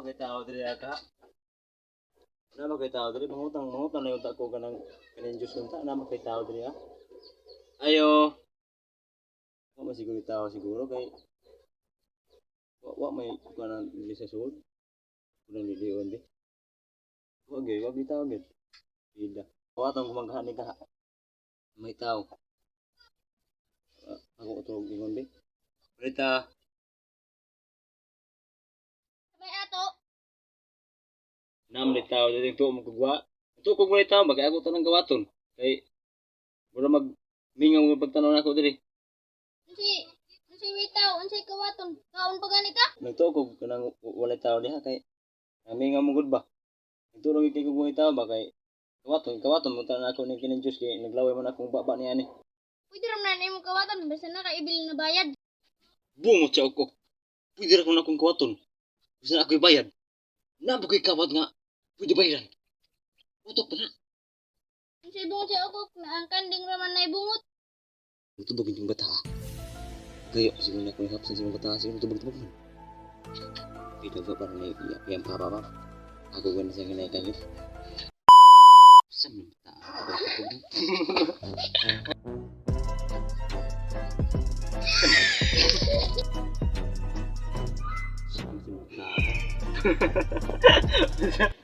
Kay tao diri ka. Naa ba kay tao diri? Mangutang, mangutang na unta ko kanang kaning juice unta. Naa ba kay tao diri ha? Ayo. Wa man siguro tao siguro kay wa may kanang dili sa sulod. Kulang lilion di. Wa gyud, wa gyud tao gyud. Pida. Wa atong gumanggahan ni kaha. May tao. Ah, ako utog ingon di. Rita. May ato. Nam ni tao dili tuo mo kugwa. Tuo kog walay tao magay ako tanang gawaton. Kay mura mag mingaw mo pagtanaw nako diri. Unsay unsay witaw, unsay kawaton? Kaon pa gani ka? Nagtuo kog kanang walay tao diha kay mingaw mo gud ba. Nagtuo kay kog walay tao ba kay kawaton kawaton mo tanan ako ning kining juice kay naglaway man akong baba niya ani. Pwede ra man imong kawaton basta na ka ibil na bayad. Bungot sa ako. Pwede ra ko na akong kawaton. Basta na ako'y bayad. Naa ba ko'y kawat nga pwede bayaran? Utok pa na. Unsay bungot sa ukok na ang kanding ra man nay bungot. Tubag yung bata. Gayo, siguro na akong hapsan sa mga bata. Siguro tubag-tubag man. Pwede ba para na iyang papa ba? Ako gana sa kinay kayo. Sa mga bata. Sa mga bata.